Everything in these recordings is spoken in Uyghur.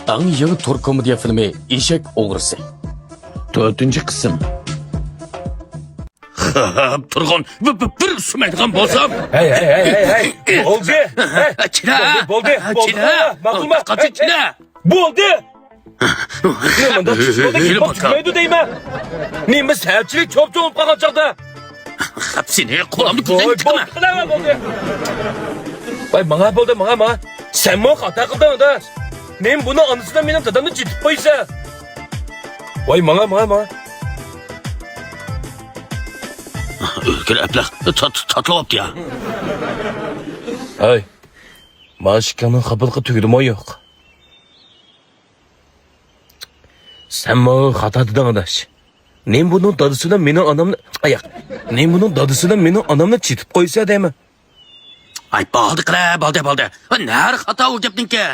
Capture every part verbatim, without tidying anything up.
ئەڭ يېڭى تۈرك كومېدىيە فىلىمى ئېشەك ئوغرىسى. تۆتىنچى قىسىم. تۇرغۇن، بىر، بىر، بىر سۈمەيدىغان بولسام. ھەي، ھەي، ھەي، ھەي، ھەي. بولدى. ھەي، چىلا. بولدى، بولدى، بولدى. چىلا. ماقۇلما. قاچا، ھەي، چىلا. بولدى. نېمە مۇنداق چىشلىدى، يېلىپ كېلىپ باقا. تۈگمەيدۇ دەيمەن. نېمە سەۋەبچىلىك چوپ-چوڭ بولۇپ قالغان چاغدا. خەپسىنى قولۇمدا ۋاي، كۆزۈڭ بولدى، چىقىما. قىلىۋەر، بولدى. ۋاي، ماڭا بولدى، ماڭا، ماڭا. سەنمۇ خاتا قىلدىڭ، ئاداش. نېمە بۇنىڭ ئانىسىدىن مېنىڭ دادامنى چېتىپ قويىسەن؟ ۋاي، ماڭا، ماڭا، ماڭا. ئۆلگۈر ئەبلەخ تا-، تا-، تاتلىۋاپتۇ يا. ھەي، مانا ئىككىڭنىڭ خاپىلىقى تۈگىدىمۇ يوق؟ سەنمۇ خاتا دېدىڭ، ئاداش. نېمە بۇنىڭ دادىسى بىلەن مېنىڭ ئانامنى، ئاياق. نېمە بۇنىڭ دادىسى بىلەن مېنىڭ ئانامنى چېتىپ قويسا دەيمەن. ئاي، بولدى قىلە، بولدى، بولدى. نەرە خاتا ئۇ گەپنىڭكى.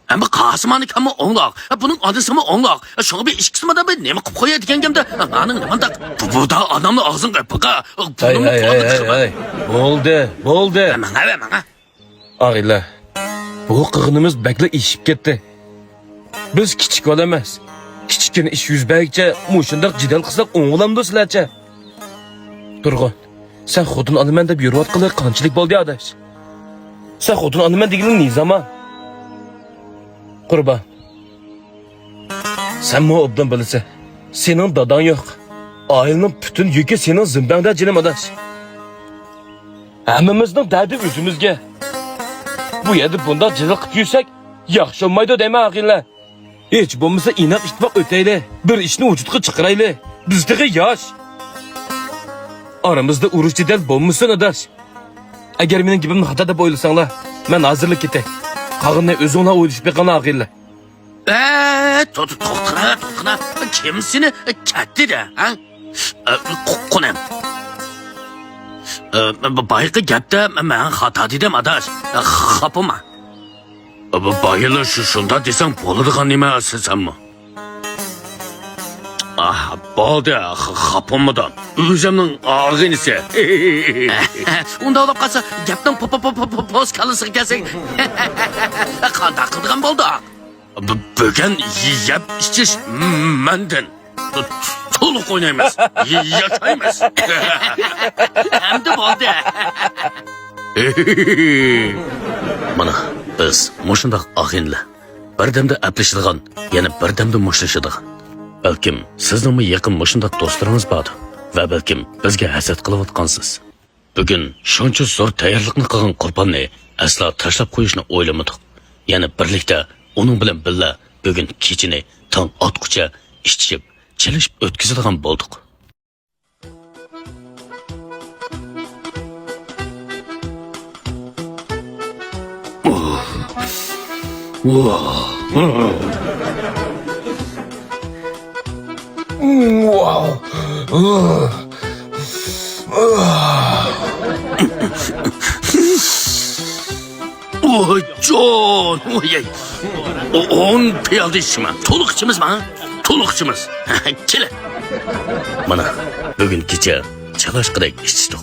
ئەمما قاسىمانىكاممۇ ئوڭلاق، بۇنىڭ ئانىسىمۇ ئوڭلاق. شۇڭا بىر ئىككىسىمۇ بىر نېمە قىلىپ قوياي دېگەن گەمدە، ئانىڭ نېمانداق بۇ، بۇ دا ئانامنى ئاغزىڭغا ئېلىپ باقا، بۇنىمۇ قولىدىن چىقىرماي. بولدى، بولدى. ماڭا ۋە ماڭا. ئاغىنىلەر، بۇ قىلغىنىمىز بەكلا ئېشىپ كەتتى. بىز كىچىك بالا ئەمەس. كىچىككىنە ئىش يۈز بەرگىچە مۇشۇنداق جېدەل قىلساق ئوڭۇلامدۇ سىلەرچە؟ تۇرغۇن، سەن خوتۇن ئالىمەن دەپ يۈرۈۋاتقىلى قانچىلىك بولدى، ئاداش؟ سەن خوتۇن ئالىمەن دېگىلى نى زامان؟ قۇربان، سەنمۇ ئوبدان بىلىسەن، سېنىڭ داداڭ يوق. ئائىلىنىڭ پۈتۈن يۈكى سېنىڭ زىممەڭدە، جېنىم ئاداش. ھەممىمىزنىڭ دەردى ئۆزىمىزگە. بۇ يەردە بۇنداق جېدەل قىلىپ يۈرسەك، ياخشى بولمايدۇ دەيمەن، ئاغىنىلەر. ھېچ بولمىسا ئىناق ئىتتىپاق ئۆتەيلى، بىر ئىشنى ۋۇجۇدقا چىقىرايلى. بىز تېخى ياش. ئارىمىزدا ئۇرۇش جېدەل بولمىسۇن، ئاداش. ئەگەر مېنىڭ گېپىمنى خاتا دەپ ئويلىساڭلار، مەن ھازىرلا كېتەي. قالغىنىنى ئۆزۈڭلار ئويلىشىپ بېقىڭلار، ئاغىنىلەر. ئە، تو-، تو-، توختىنا، توختىنا. كىم سېنى كەتتى دە، ھە؟ ئە، قۇ-، قۇنەم. ئە، بايىقى گەپتە مەن خاتا دېدىم، ئاداش. ئە، خاپىما. ئە، بايىلا شۇ، شۇنداق دېسەڭ بولىدىغان نېمە سەنمۇ. ئاھ، بولدى، خ-، خاپىمىدىم. ئۆزۈمنىڭ ئاغىنىسى. ئۇنداق بولۇپ قالسا، گەپنىڭ پو-، پو-، پوز كاللىسىغا كەلسەك. قانداق قىلىدىغان بولدۇق؟ بۈ-، بۈگۈن يەپ ئىچىش مەندىن. تولۇق ئوينايمىز، ياشايمىز. ئەمدى بولدى. مانا، بىز مۇشۇنداق ئاغىنىلەر. بىردەمدە ئەپلىشىدىغان، يەنە بىردەمدە مۇشتلىشىدىغان. بەلكىم سىزنىڭمۇ يېقىن مۇشۇنداق دوستلىرىڭىز باردۇ ۋە بەلكىم بىزگە ھەسەت قىلىۋاتقانسىز. بۈگۈن شۇنچە زور تەييارلىقنى قىلغان قۇرباننى ئەسلا تاشلاپ قويۇشنى ئويلىمىدۇق. يەنە بىرلىكتە ئۇنىڭ بىلەن بىللە بۈگۈن كېچىنى تاڭ ئاتقۇچە ئىچىشىپ، چېلىشىپ ئۆتكۈزىدىغان بولدۇق. ۋوي جان، ۋوي. ئون پىيالە ئىچىمەن. تولۇق ئىچىمىزما؟ تولۇق ئىچىمىز. كېلە. مانا، بۈگۈن كېچە چالاچقۇدەك ئىچتۇق.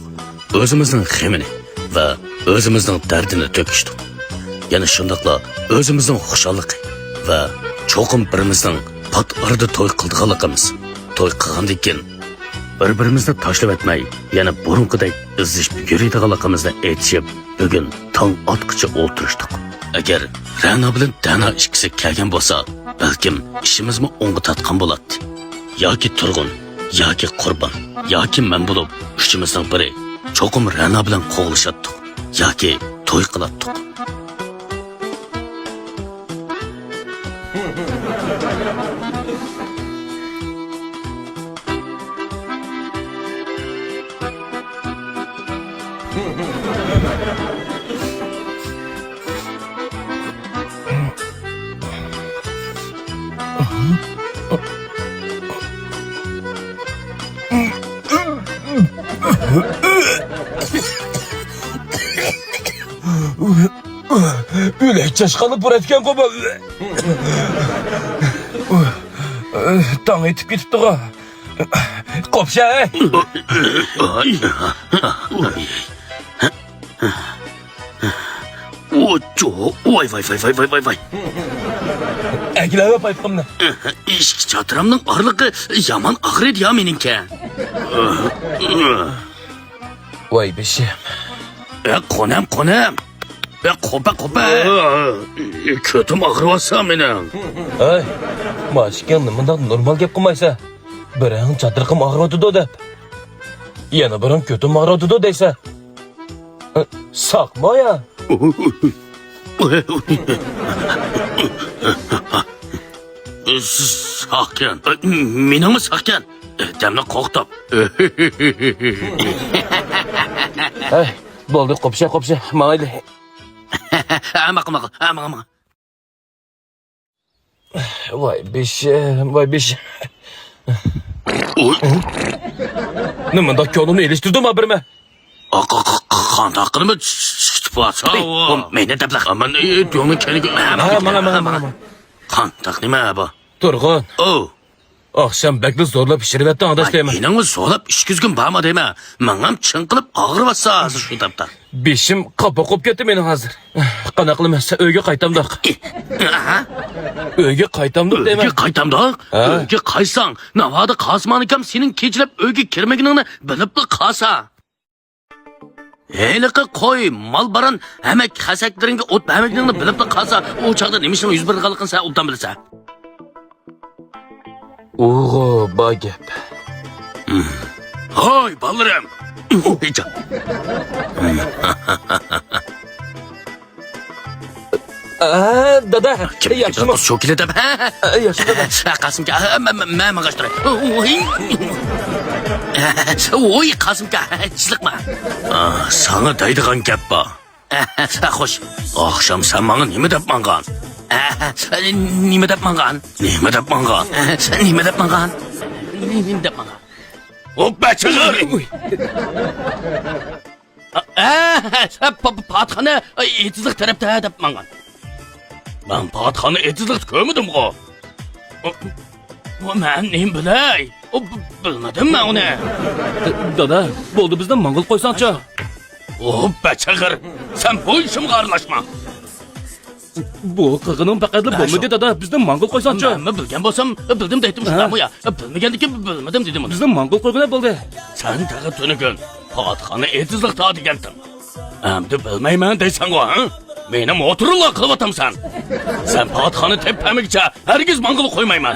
ئۆزىمىزنىڭ غېمىنى ۋە ئۆزىمىزنىڭ دەردىنى تۆكۈشتۇق. يەنە شۇنداقلا ئۆزىمىزنىڭ خۇشاللىقى ۋە چوقۇم بىرىمىزنىڭ پات ئارىدا توي قىلىدىغانلىقىمىز، توي قىلغاندىن كېيىن بىر-بىرىمىزنى تاشلىۋەتمەي، يەنە بۇرۇنقىدەك ئىزدىشىپ يۈرىدىغانلىقىمىزنى ئېيتىشىپ، بۈگۈن تاڭ ئاتقىچە ئولتۇرۇشتۇق. ئەگەر رەنا بىلەن دەنا ئىككىسى كەلگەن بولسا، بەلكىم ئىشىمىزمۇ ئوڭغا تارتقان بولاتتى. ياكى تۇرغۇن، ياكى قۇربان، ياكى مەن بولۇپ، ئۈچىمىزنىڭ بىرى چوقۇم رەنا بىلەن قوغلىشاتتۇق ياكى توي قىلاتتۇق. ئۆلەك چاشقانلىق بۇرەتكەنغۇ بۇ. تاڭ ئېتىپ كېتىپتىغۇ. قوپشا، ھەي! ئۇ ئوچۇ، ۋاي، ۋاي، ۋاي. ئەگلەۋە پايپىقىمنى. ئىككى چاترامنىڭ ئارىلىقى يامان ئاغرىيدۇ يا مېنىڭكى. ۋاي بېشىم. ئە، قونام، قونام. ئە، قوپە، قوپە. كۆتۈم ئاغرىۋاتسا مېنىڭ. ھەي، ماشىكىڭ نېمانداق نورمال گەپ قىلمايسەن؟ بىرىڭ چاترىقىم ئاغرىۋاتىدۇ دەپ، يەنە بىرىڭ كۆتۈم ئاغرىۋاتىدۇ دەيسەن. ساقما يا. ساقكەن. مېنىڭمۇ ساقكەن. دەملىك قوقتاپ. ھەي، بولدى، قوپشا، قوپشا، ماڭايلى. ھە، ماقۇل، ماقۇل. ھە، ماڭا، ماڭا. ۋاي بېشىم، ۋاي بېشىم. ئۇي. نېمانداق كۆڭلۈمنى ئېلىشتۇردۇم ھا بىرمە. قانداق قىلىمەن؟ سۈكۈتۈپ بارسا. مېنى دەپلا. مەن دۆڭنىڭ كەينىگە. ھە، ماڭا، ماڭا، ماڭا. قانداق نېمە بۇ؟ تۇرغۇن. ئو. ئاخشام بەكلا زورلاپ پىشۇرۇۋەتتىڭ ئاداش دەيمەن. مېنىڭمۇ زورلاپ ئىچكۈزگۈم بارمۇ دەيمەن. ماڭام چىڭقىلىپ ئاغرىۋاتسا ھازىر شۇ تاپتا. بېشىم قاپا قوپ كەتتى مېنىڭ ھازىر. قانداق قىلىمەن، ئۆيگە قايتامدۇق. ئۆيگە قايتامدۇق دەيمەن. ئۆيگە قايتامدۇق؟ ھە. ئۆيگە قايتساڭ، ناۋادا قاسىمان ئاكام سېنىڭ كېچىلەپ ئۆيگە كىرمىگىنىڭنى بىلىپلا قالسا. ھېلىقى قوي، مال-باران، ھەممە خەسەكلىرىڭگە ئوت بەرمىگىنىڭنى بىلىپلا قالسا، ئۇ چاغدا نېمە ئىشنىڭ يۈز بېرىدىغانلىقىنى سەن ئوبدان بىلىسەن. ئۇغۇ، بار گەپ. ھاي، بالىلىرىم! ئە، دادا، ياخشىمۇ؟ شوكىلى دەپ. ياخشى، دادا. قاسىمكا، مەن ماڭغاچ تۇراي. ۋوي، قاسىمكا، چىلىقما. ساڭا دەيدىغان گەپ بار. خوش. ئاخشام سەن ماڭا نېمە دەپ ماڭغان؟ نېمە دەپ ماڭغان؟ نېمە دەپ ماڭغان؟ نېمە دەپ ماڭغان؟ نېمە دەپ ماڭغان؟ ھوپپا چىغىر! ئە، ئە، پا-، پا-، پاتخانا ئېتىزلىق تەرەپتە دەپ ماڭغان. مەن پاتخانا ئېتىزلىقتا كۆرمىدىمغۇ. مەن نېمە بىلەي؟ بىلمىدىم مەن ئۇنى. دادا، بولدى، بىزنى ماڭغىلى قويساڭچۇ. ھوپپا چىغىر! سەن بۇ ئىشىمغا ئارىلاشما. بۇ قىلغىنىڭ پەقەتلا بولمىدى، دادا. بىزنى ماڭغىلى قويساڭچۇ. مەنمۇ بىلگەن بولسام، بىلدىم دەيتتىم، شۇنداقمۇ يا؟ بىلمىگەندىكىن بىلمىدىم دېدىم. بىزنى ماڭغىلى قويغىنە بولدى. سەن تېخى تۈنۈگۈن پاتخانا ئېتىزلىقتا دېگەنتىڭ. ئەمدى بىلمەيمەن دەيسەنغۇ، ھە؟ مېنى موتورلا قىلىۋاتامسەن. سەن پاتخانا تېپىپ بەرمىگىچە ھەرگىز ماڭغىلى قويمايمەن.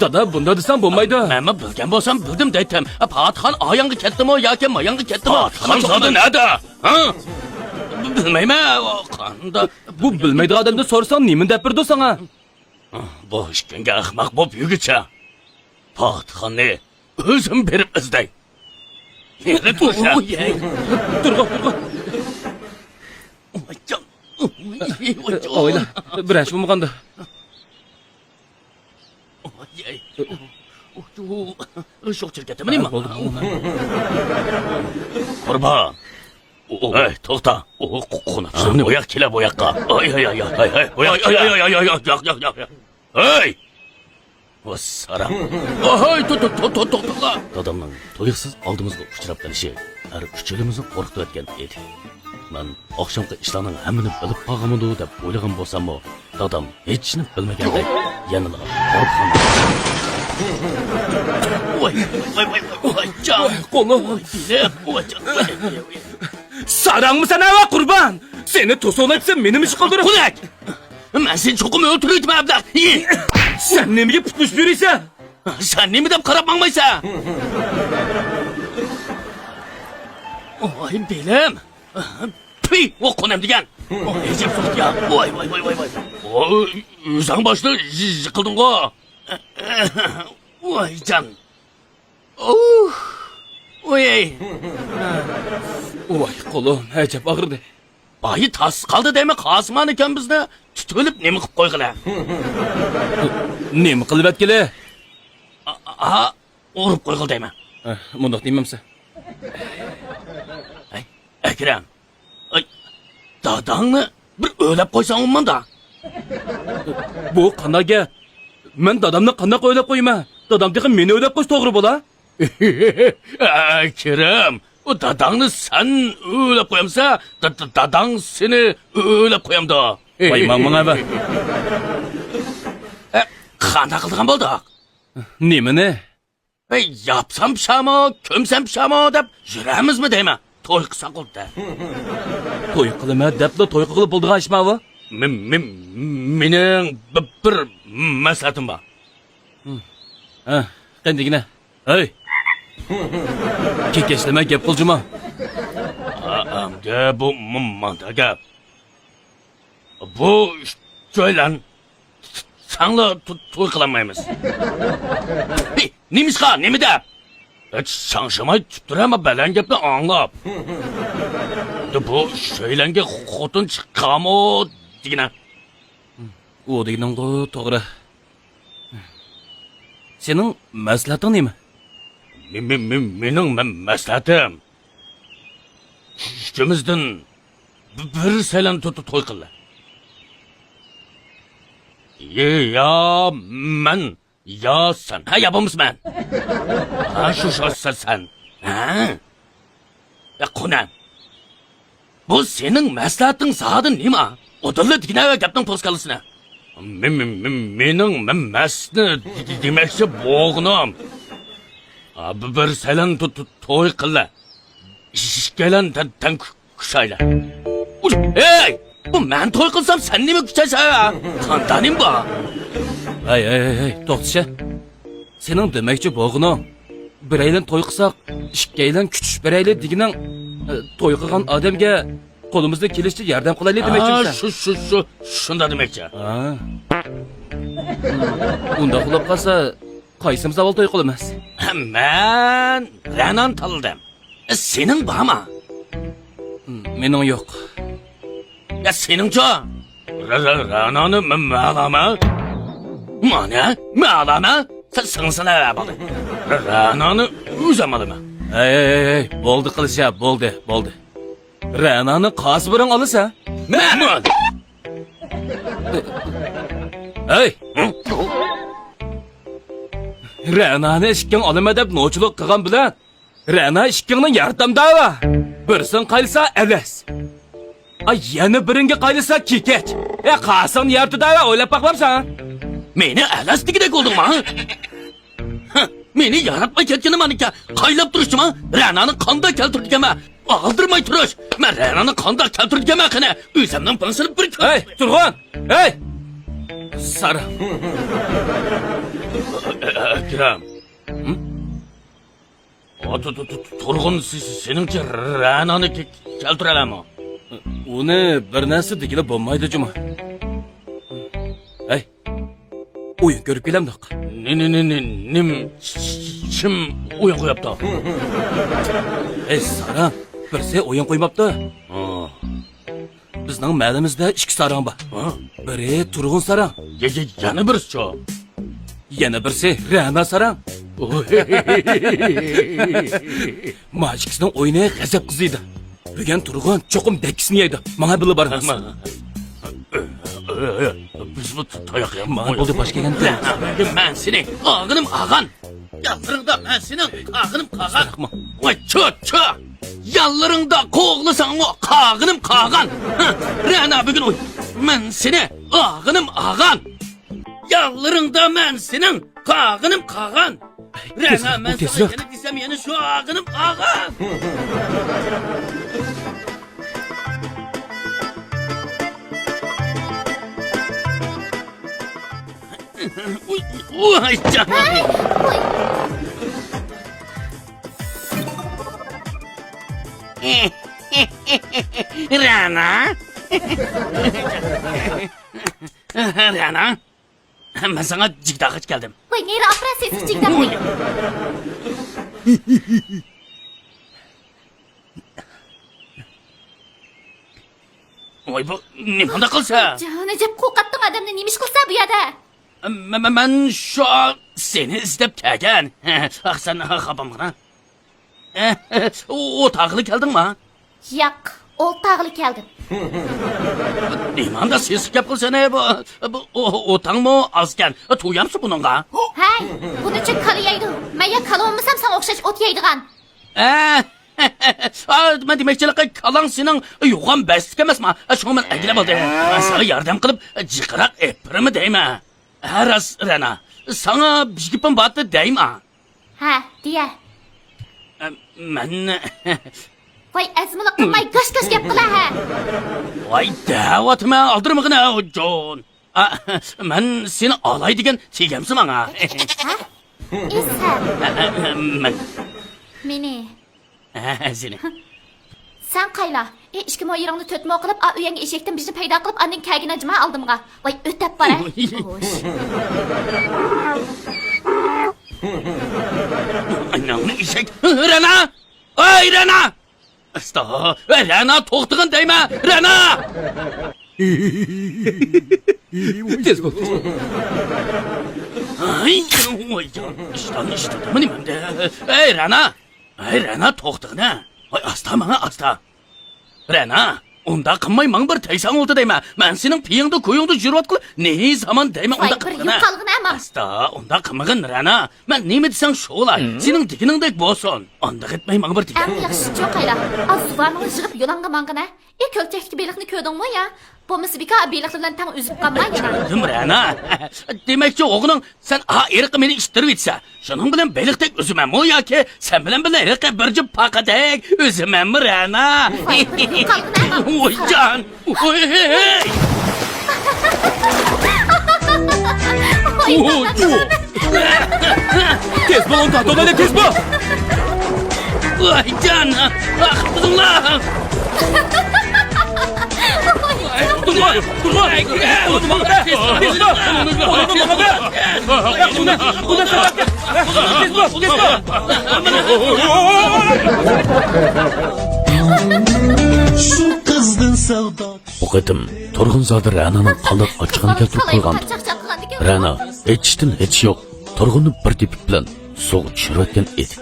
دادا، بۇنداق دېسەڭ بولمايدۇ. مەنمۇ بىلگەن بولسام بىلدىم دەيتتىم. پاتخان ئاياڭغا كەتتىمۇ ياكى ماياڭغا كەتتىمۇ؟ پاتخان زادى نەدە؟ ھە؟ بىلمەيمەن. قانداق؟ بۇ بىلمەيدىغان ئادەمدىن سورىساڭ نېمىنى دەپ بېرىدۇ ساڭا؟ بۇ ئىككىڭگە ئەخمەق بولۇپ يۈرگۈچە پاتخاننى ئۆزۈم بېرىپ ئىزدەي. يەنە تۇرسا. تۇرغۇ، تۇرغۇ. ئايلا، بىر ئىش بولمىغاندا. شوق چىركەتتىمۇ نېمە؟ بولدى، بولدى. قۇربان. ھەي، توختا. قوناق. بۇ ياق كېلە، بۇ ياققا. ھەي، ھەي، ھەي، ھەي، ھەي، بۇ ياققا كېلە. ھەي! ۋاسسارام. ئاھاي، تو-، تو-، تو-، تو-، توختاڭلار. دادامنىڭ تۇيۇقسىز ئالدىمىزغا ئۇچراپ قېلىشى ھەر ئۈچىلىمىزنى قورقۇتۇۋەتكەن ئىدى. مەن ئاخشامقى ئىشلارنىڭ ھەممىنى بىلىپ قالغىنىدۇ دەپ ئويلىغان بولساممۇ، دادام ھېچ ئىشنى بىلمىگەندەك يەنىلا قورققان. ۋاي، ۋاي، ۋاي، ۋاي، ۋاي، جان. قولۇم. ۋاي، بېلىم. ۋاي، جان. ۋاي، ۋاي، ۋاي. ساراڭمۇ سەن ھەۋا قۇربان! سېنى توسۇۋالاي دېسەم مېنىمۇ ئىش قىلدۇرۇپ. قۇدەك! مەن سېنى چوقۇم ئۆلتۈرۈۋېتىمەن ئەبلەخ! سەن نېمىگە پۇت بېسىپ يۈرىسەن؟ سەن نېمە دەپ قاراپ ماڭمايسەن؟ ۋاي بېلىم! پۈي! ئۇ قونام دېگەن! ۋاي ئەجەب سوقتى يا! ۋاي ۋاي ۋاي ۋاي ۋاي! ۋاي ئۆزۈڭ باشتا يىقىلدىڭغۇ! ۋاي جان! ئۇھ! ۋاي! ۋاي قولۇم، ئەجەب ئاغرىدى. بايا تاس قالدى دەيمەن، قاسىمان ئاكام بىزنى تۇتۇۋېلىپ نېمە قىلىپ قويغىلى؟ نېمە قىلىۋەتكىلى؟ ئا، ئا، ئۇرۇپ قويغىلى دەيمەن. ھە، مۇنداق دېمەمسە. ھەي، ئەكرەم. ئاي، داداڭنى بىر ئۆيلەپ قويساڭ بولمامدا؟ بۇ قانداق گەپ؟ مەن دادامنى قانداق ئۆيلەپ قويىمەن؟ دادام تېخى مېنى ئۆيلەپ قويسا توغرا بولا. ئەكرەم، ئۇ داداڭنى سەن ئۆيلەپ قويامسەن، دا-، دا-، داداڭ سېنى ئۆيلەپ قويامدۇ؟ ۋاي، ماڭ، ماڭ، ئەۋە. ئە، قانداق قىلىدىغان بولدۇق؟ نېمىنى؟ ئەي، ياپسام پىشامۇ، كۆمسەم پىشامۇ دەپ يۈرەمىزمۇ دەيمەن. توي قىلساق بولدى. توي قىلىمەن دەپلا توي قىلغىلى بولىدىغان ئىشما بۇ؟ مې-، مې-، مېنىڭ بىر، بىر مەسلىھەتىم بار. ھە، قېنى دېگىنە. ھەي! كېكەچلىمە گەپ قىل جۇما. ئا-، ئەمدى بۇ م-، ماندا گەپ. بۇ ئۈچەيلەن ساڭلا تو-، توي قىلالمايمىز. ھېي، نېمىشقا، نېمە دەپ؟ ھېچ شاڭشىماي تۇرۇپتۇرە، بەلەن گەپنى ئاڭلاپ. بۇ ئۈچەيلەنگە خوتۇن چىققانمۇ دېگىنە. ئۇ دېگىنىڭغۇ توغرا. سېنىڭ مەسلىھەتىڭ نېمە؟ مې-، مې-، مې-، مېنىڭ مە-، مەسلىھەتىم، ئۈچىمىزدىن بىرسىلەن تو-، تو-، توي قىللا. يا، يا مەن، يا سەن. ھە، يا بولمىسا مەن. ھە، شۇ، شۇ، سەن، سەن. ھە؟ يا قۇنەم، بۇ سېنىڭ مەسلىھەتىڭ زادى نېمە؟ ئۇدۇللا دېگىنە گەپنىڭ پوسكالىسىنى. مې-، مې-، مې-، مېنىڭ مە-، مەسىلىنى دېمەكچى بولغىنىم. ھا، بىر، بىرسىلەن تو-، تو-، توي قىللا. ئىككىيلەن تەڭ، تەڭ كۈ-، كۈچەيلە. ئۇي، ھەي! بۇ مەن توي قىلسام سەن نېمە كۈچەيسەن؟ قانداق نېمە بار؟ ھەي، ھەي، ھەي، ھەي، توختىشە. سېنىڭ دېمەكچى بولغىنىڭ، بىرەيلەن توي قىلساق، ئىككىيلەن كۈچىشىپ بېرەيلى دېگىنىڭ، ئە، توي قىلغان ئادەمگە قولىمىزدىن كېلىشىچە ياردەم قىلايلى دېمەكچىمىسەن؟ ھە، شۇ، شۇ، شۇنداق دېمەكچى. ھە. ئۇنداق بولۇپ قالسا، قايسىمىز ئاۋۋال توي قىلىمىز؟ مەن رەنانى تاللىدىم. سېنىڭ بارمۇ؟ مېنىڭ يوق. يا سېنىڭچۇ؟ رە-، رە-، رەنانى مە-، مەن ئالامەن. مانا، مەن ئالامەن. سەن سىڭسىلە بالام. رە-، رەنانى ئۆزۈم ئالىمەن. ھەي، ھەي، ھەي، ھەي، بولدى قىلچە، بولدى، بولدى. رەنانى قايسى بىرىڭ ئالىسەن؟ مەن. ھەي! رەنانى ئىككىڭ ئالىمەن دەپ نوچىلىق قىلغان بىلەن رەنا ئىككىڭنىڭ يارىتامدا بار. بىرسىڭ قايلىسا ئەلەس. ئاي، يەنە بىرىڭگە قايلىسا كېكەچ. ئە، قاسىڭنى يارىتىدا ئويلاپ باقمامسەن؟ مېنى ئەلەس دېگۈدەك بولدۇڭما؟ ھە، مېنى ياراتماي كەتكىنى مانىكەن. قايلاپ تۇرۇشچىما؟ رەنانى قانداق كەلتۈرىدىكەنمەن؟ ئالدىرىماي تۇرۇش. مەن رەنانى قانداق كەلتۈرىدىكەنمەن قېنى؟ ئۆزۈمنىڭ بىڭسىنى بىر كۆر. ھەي، تۇرغۇن! ھەي! ساراڭ. ئەكرەم. ھە؟ ئا، تۇ-، تۇ-، تۇ-، تۇرغۇن، سې-، سې-، سېنىڭچە رەنانى كە-، كەلتۈرەلەمۇ؟ ئۇنى بىر نەرسە دېگىلى بولمايدۇ جۇمۇ. ھەي، ئويۇن كۆرۈپ كېلەمدۇق؟ نېمە، نېمە، نېمە، كىم ئويۇن قويۇپتۇ؟ ھەي، ساراڭ، بىرسى ئويۇن قويماپتۇ. ھا. بىزنىڭ مەھەللىمىزدە ئىككى ساراڭ بار. ھا؟ بىرى تۇرغۇن ساراڭ. يە-، يە-، يەنە بىرسىچۇ؟ يەنە بىرسى رەنا ساراڭ. ما ئىككىسىنىڭ ئويۇنى غەزەپ قىزىيدۇ. بۈگۈن تۇرغۇن چوقۇم دەككىسىنى يەيدۇ. ماڭا بىللە بارىمىز. بىزمۇ تاياق يەپ ماڭا بولدى، باش كەلگەن. مەن سېنى ئاغىنىم ئاغان. ياللىرىڭدا مەن سېنىڭ قاغىنىم قاغان. ۋاي، چۇ، چۇ! ياللىرىڭدا قوغلىساڭمۇ قاغىنىم قاغان. ھە، رەنا بۈگۈن ئوي. مەن سېنى ئاغىنىم ئاغان. ياللىرىڭدا مەن سېنىڭ قاغىنىم قاغان. رەنا، مەن ساڭا يەنە دېسەم، يەنە شۇ ئاغىنىم ئاغان. ئۇي، ۋاي جانىم. رەنا؟ رەنا؟ مەن ساڭا جىگدە ئالغىلى كەلدىم. ۋاي، نېرى ئاپىرە سېسىق جىگدە. ۋاي، بۇ نېمانداق قىلسا؟ جان ئەجەب، قورقاتتىڭ ئادەمنى، نېمە ئىش قىلسا بۇ يەردە؟ مە-، مە-، مەن شۇ سېنى ئىزدەپ كەلگەن. ئاھ، سەن خاپا بولمىغىن. ئوتاغلى كەلدىڭما؟ ياق، ئولتاغلى كەلدىم. نېمانداق سېسىق گەپ قىلسەن، بۇ، بۇ ئو-، ئوتاڭمۇ ئازكەن. تويامسۇ بۇنىڭغا؟ ھەي، بۇنىچە كالا يەيدۇ. مەن يا كالا بولمىسام ساڭا ئوخشاش ئوت يەيدىغان. ئە، ئا، مەن دېمەكچىلىكى، كالاڭ سېنىڭ يوغان بەستلىك ئەمەسما؟ شۇڭا مەن ئەگىلەپ ئالدىم. مەن ساڭا ياردەم قىلىپ، جىقراق ئېلىپ بېرىمەن دەيمەن. ھە، راست، رەنا. ساڭا بىر گېپىم بارتى دەيمەن. ھە، دېيە. ئە، مەن ۋاي، ئەزمىلىك قىلماي، گاش-گاش گەپ قىلە، ھە. ۋاي، دەۋاتىمەن، ئالدىرىمىغىنە، جون. ئا، مەن سېنى ئالاي دېگەن، تېگەمسە ماڭا. ھە؟ ئى، سەن. ئە، ئە، ئە، مەن. مېنى. ھە، سېنى. سەن قايلا؟ ئى، ئىككى مو يېرىڭنى تۆت مو قىلىپ، ئا، ئۆيەڭگە ئېشەكتىن بېشىنى پەيدا قىلىپ، ئاندىن كەلگىنە جىما ئالدىمغا. ۋاي، ئۆتەپ بار، ھە. ئۇي. خوش. ئاناڭنى ئېشەك. رەنا! ئاي، رەنا! ئاستا، رەنا، توختىغىن دەيمەن، رەنا! تېز بول، تېز بول. ئاي، ۋايجان، ئىشتان ئىشتىدىمۇ نېمەمدە؟ ئەي، رەنا! ئەي، رەنا، توختىغىنە. ۋاي، ئاستا ماڭا، ئاستا. رەنا، ئۇنداق قىلماي ماڭا بىر تەگسەڭ بولدى دەيمەن. مەن سېنىڭ پېيىڭدا، كويۇڭدا يۈرۈۋاتقىلى نېمە زامان دەيمەن، ۋاي، ئۇنداق بىر قىلغىنە. يوقالغىنە، ئەمما. ئاستا، ئۇنداق قىلمىغىن، رەنا. مەن نېمە دېسەڭ شۇلا، سېنىڭ دېگىنىڭدەك بولسۇن. ئانداق ئەتمەي ماڭا بىر دېگەن. ئەڭ ياخشىچۇ قايلا، ئاز زۇۋانىڭنى يىغىپ يولۇڭغا ماڭغىنە. ئى، كۆلچەكتىكى بېلىقنى كۆردۈڭمۇ يا؟ بولمىسا بىكار بېلىقلار بىلەن تەڭ ئۈزۈپ قالماي يەنە. كۆردۈم، رەنا. دېمەكچى، ئوغلۇڭ سەن ئا ھېلىقى مېنى ئىتتىرىۋېتىسەن. شۇنىڭ بىلەن بېلىقتەك ئۈزىمەنمۇ ياكى سەن بىلەن بىللە ھېلىقى بىر جۈپ پاقىدەك ئۈزىمەنمۇ، رەنا؟ ۋاي، بىر يوقالغىنە. ۋايجان! ۋاي! ۋاي، تېز بول، ئۇنى تارتىۋالايلى، تېز بول! ۋايجان! ئاخىرىڭلار! تۇرغۇن! تۇرغۇن! تېز بول! تېز بول! تېز بول! شۇ قىزدىن سەۋدا. بۇ قېتىم تۇرغۇنزادە رەنانىڭ قانداق ئاچچىقىنى كەلتۈرۈپ قويغانىدى. رەنا ھېچىشتىن ھېچىش يوق تۇرغۇننى بىر تېپىك بىلەن سۇغا چۈشۈرۈۋەتكەن ئىدى.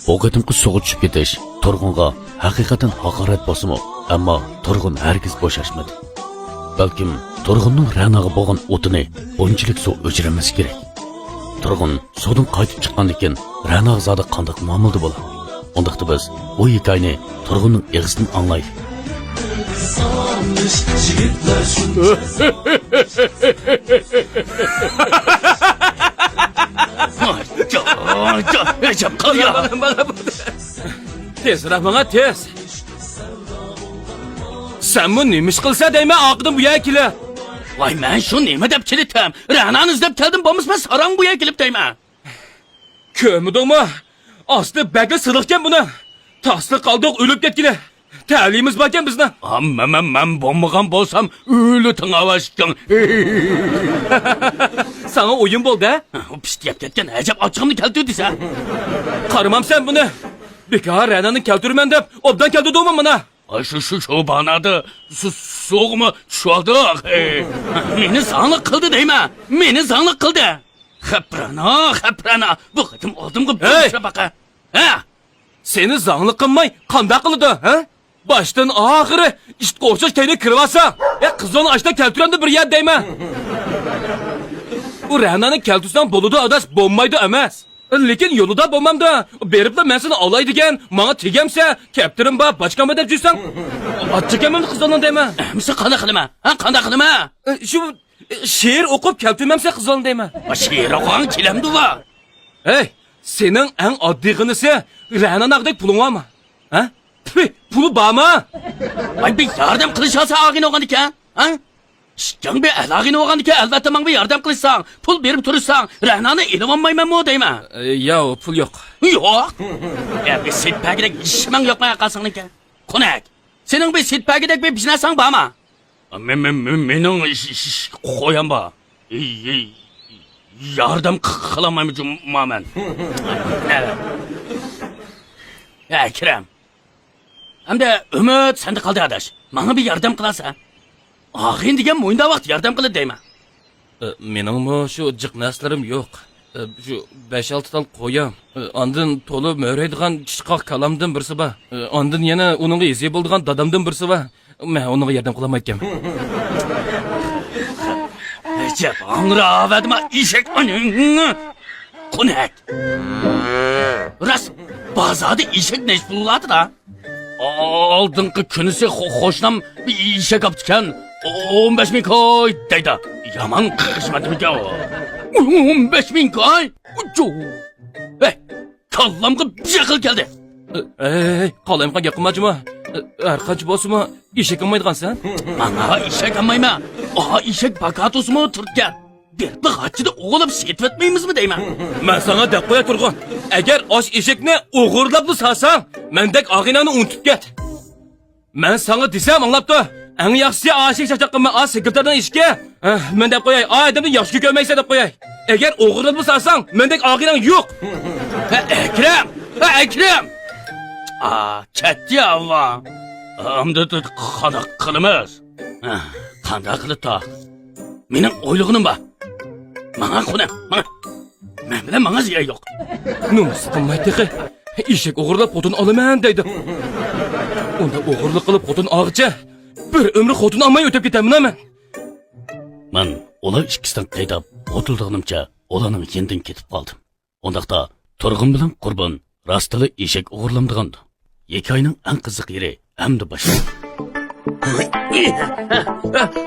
بۇ قېتىمقى سۇغا چۈشۈپ كېتىش تۇرغۇنغا ھەقىقەتەن ھاقارەت بولسىمۇ، ئەمما تۇرغۇن ھەرگىز بوشاشمىدى. بەلكىم تۇرغۇننىڭ رەناغا بولغان ئوتىنى بۇنچىلىك سۇ ئۆچۈرەلمىسە كېرەك. تۇرغۇن سۇدىن قايتىپ چىققاندىن كېيىن رەناغا زادى قانداق مۇئامىلىدە بولا؟ ئۇنداقتا بىز بۇ ھېكايىنى تۇرغۇننىڭ ئېغىزىدىن ئاڭلايلى. ئەجەب قىل يا! تېزرەك ماڭا، تېز! سەنمۇ نېمە ئىش قىلسا دەيمەن، ئارقىدىن بۇ يەرگە كېلىپ. ۋاي، مەن شۇ نېمە دەپ كېلىتتىم؟ رەنانى ئىزدەپ كەلدىم، بولمىسا مەن ساراڭ بۇ يەرگە كېلىپ دەيمەن. كۆرمىدىڭمۇ؟ ئاستى بەكلا سىلىقكەن بۇنىڭ. تاسلا قالدۇق ئۆلۈپ كەتكىلى. تەلىيىمىز باركەن بىزنىڭ. ئا، مەن، مەن، مەن بولمىغان بولسام، ئۆلى تىڭ ئاۋاشكەن. ساڭا ئويۇن بولدى، ھە؟ ئۇ پىشتى يەپ كەتكەن ئەجەب ئاچچىقىمنى كەلتۈردى سەن. قارىمامسەن بۇنى. بىكار رەنانى كەلتۈرىمەن دەپ، ئوبدان كەلتۈردۈڭمۇ مانا؟ ئا، شۇ، شۇ، شۇ بانادا سۇ-، سۇغىمۇ چۈشۈۋالدۇق. مېنى زاڭلىق قىلدى دەيمەن. مېنى زاڭلىق قىلدى. خەپرەنا، خەپرەنا، بۇ قېتىم ئالدىمغا بىر ھەي! كىرىپ باقە. ھە؟ سېنى زاڭلىق قىلماي قانداق قىلىدۇ، ھە؟ باشتىن ئاخىرى ئىتقا ئوخشاش كەينىگە كىرىۋالساڭ، ھە، قىزلارنى ئاشتا كەلتۈرەمدۇ بىر يەر دەيمەن. ئۇ رەنانى كەلتۈرسەڭ بولىدۇ ئاداش، بولمايدۇ ئەمەس. لېكىن يولىدا بولمامدۇ، بېرىپلا مەن سېنى ئالاي دېگەن، ماڭا تېگەمسە، كەپتىرىم بار، باچكام بار دەپ يۈرسەڭ، ئاچچىقەمەمدۇ قىزلارنىڭ دەيمەن. ئەمىسە قانداق قىلىمەن؟ ھە، قانداق قىلىمەن؟ شۇ شېئىر ئوقۇپ كەلتۈرمەمسە قىزلارنى دەيمەن. شېئىر ئوقۇغاڭ كېلەمدۇ بۇ؟ ھەي، سېنىڭ ئەڭ ئاددىيغىنىسى رەناناغدەك پۇلۇڭ بارمۇ؟ ھە؟ تۈفى، پۇلى بارمۇ؟ ۋاي، بىر ياردەم قىلىشالسا ئاغىنە بولغاندىكەن، ھە؟ ئىككىڭ بىر ئەل ئاغىنە بولغاندىكەن، ئەلۋەتتە ماڭا بىر ياردەم قىلىشساڭ، پۇل بېرىپ تۇرۇشساڭ، رەنانى ئېلىۋالمايمەنمۇ دەيمەن. ئە، ياۋ، پۇل يوق. يوق؟ يا، بىر سېتىپ بەرگۈدەك ھېچ نېمەڭ يوقمۇ قالساڭنىڭكى؟ قونەك، سېنىڭ بىر سېتىپ بەرگۈدەك بىر بىزنەسىڭ بارمۇ؟ مې-، مې-، مې-، مېنىڭ ش-، ش-، ش-، قويام بار. ي-، ي-، ياردەم ق-، قىلالمايمەن جۇما مەن. ئەكرەم. ئەمدى ئۈمىد سەندە قالدى، ئاداش. ماڭا بىر ياردەم قىلارسەن. ئاغىنە دېگەن مۇنداق ۋاقىت ياردەم قىلىدۇ دەيمەن. ئە، مېنىڭمۇ شۇ جىق نەرسىلىرىم يوق. ئە، شۇ بەش-ئالتە تال قويام. ئە، ئاندىن تولا مۆرەيدىغان چىقاق كالامدىن بىرسى بار. ئە، ئاندىن يەنە ئۇنىڭغا ھېزى بولىدىغان دادامدىن بىرسى بار. مەن ئۇنىڭغا ياردەم قىلالمايتتىم. ئەجەب، ئاڭرا ئاۋەدىما ئېشەك ئانىڭ. قونەك. راست. بازاردا ئېشەك نەچچە پۇل بولاتتى؟ ئالدىنقى كۈنىسى خو-، قوشنام بىر ئېشەك ئاپتىكەن. ئون بەش مىڭ كوي دەيدۇ. يامان قىلىشمىدىمىكەن ئۇ؟ ئون بەش مىڭ كوي؟ ئۇچۇ! ھەي، كاللامغا بىر ئەقىل كەلدى. ئەي، قالايمىقان گەپ قىلما جۇما. ھەر قانچە بولسىمۇ ئېشەك ئالمايدىغانسەن. ماڭا ئېشەك ئالمايمەن. ئا ئېشەك باكاتوسىمۇ تۇرۇپكەن. بېرىپلا غاچچىدا ئوغرىلاپ سېتىۋەتمەيمىزمۇ دەيمەن. مەن ساڭا دەپ قوياي تۇرغۇن، ئەگەر ئاش ئېشەكنى ئوغرىلاپلا سالساڭ، مەندەك ئاغىنەڭنى ئۇنتۇپ كەت. مەن ساڭا دېسەم ئاڭلاپتۇ. ئەڭ ياخشىسى ئاشىك چاقچاق قىلما، ئا سېكرېتارنىڭ ئىشىكى. ھە، مەن دەپ قوياي، ئا ئادەمنى ياخشى كۆرمەيسەن دەپ قوياي. ئەگەر ئوغرىلاپلا سالساڭ، مەندەك ئاغىنەڭ يوق. ھە، ئەكرەم! ھە، ئەكرەم! ئا، كەتتى ئاللا. ئەمدى قانداق قىلىمىز؟ ھە، قانداق قىلىپ تا؟ مېنىڭ ئويلىغىنىم بار. ماڭا قونا، ماڭا. مەن بىلەن ماڭا زىيان يوق. نومۇس قىلماي تېخى. ئېشەك ئوغرىلاپ خوتۇن ئالىمەن دەيدۇ. ئۇنداق ئوغرىلىق قىلىپ خوتۇن ئالغىچە بىر ئۆمۈر خوتۇن ئالماي ئۆتۈپ كېتەممۇ مەن؟ مەن ئۇلار ئىككىسىدىن قېيىداپ قۇتۇلىدىغىنىمچە ئۇلارنىڭ يېنىدىن كېتىپ قالدىم. ئۇنداقتا تۇرغۇن بىلەن قۇربان راستلا ئېشەك ئوغرىلامدىغاندۇ؟ ھېكايىنىڭ ئەڭ قىزىق يېرى ئەمدى باشلىنىدۇ.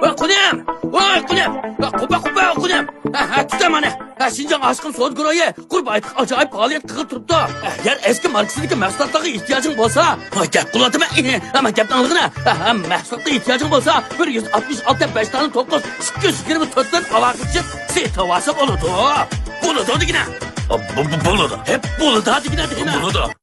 ۋاي قۇنۇم! ۋاي قۇنۇم! ۋاي قۇبا قۇبا قۇنۇم! ھە، ھە، تۇتە مانا! ھە، شىنجاڭ ئاشقىن سودا گۇرۇھى قۇربان ئايتىق ئاجايىپ پائالىيەت قىلىپ تۇرۇپتۇ. ئەگەر ئەسكى ماركىسىدىكى مەھسۇلاتلارغا ئېھتىياجىڭ بولسا، ھە، گەپ قىلىۋاتىمەن، ئەمما گەپنى ئاڭلىغىنا. ھە، ھە، مەھسۇلاتقا ئېھتىياجىڭ بولسا، بىر يۈز ئاتمىش ئالتە بەش دانە توققۇز ئىككى يۈز يىگىرمە تۆت بىلەن ئالاقىلىشىپ سېتىۋالسا بولىدۇ. بولىدۇ دېگىنە. بولىدۇ. ھە، بولىدۇ دېگىنە دېگىنە. بولىدۇ.